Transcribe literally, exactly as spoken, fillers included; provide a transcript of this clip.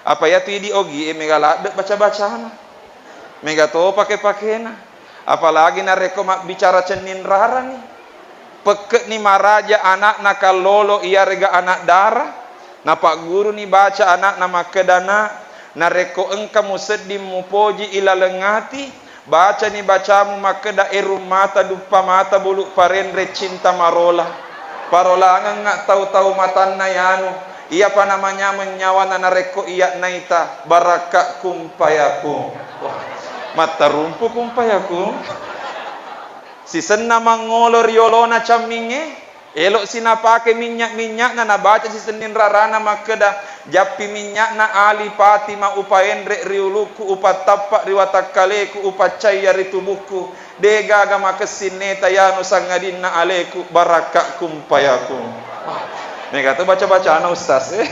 Apa iyatu idi ogie mega ladde baca-bacana. Mega to pake-pakena. Apalagi narekko mabbicara cenning rarani. Pekke'ni maraja ana'na kallolo iyarega ana' dara. Napagguruni baca ana'na makkeda, "Nak, narekko engka musedding mupoji ilaleng ati, bacani bacamu makkeda, 'Erung mata, duppa mata, bulu parenre, cinta marola.' Parolangengnga tau-tau matanna yanu, iyapa namanyameng nyawana narekko iyya naita, barakka kumpayakung." Wah, mattarumpu kumpayakung. Sisenna mangolo ri olona cammingnge, elo'si napake minnya'-minynya'na, nabaca sisenning rarana makkeda, "Jappi minnya'na Ali Fatima upaenre ri ulukku, upattappa ri watakkaleku, upaccayya ri tubukku. De' gaga makessing neta yanu sangadinna aleku, barakka kumpayakung." Wah, mega to baca-bacana, Ustaz, eh.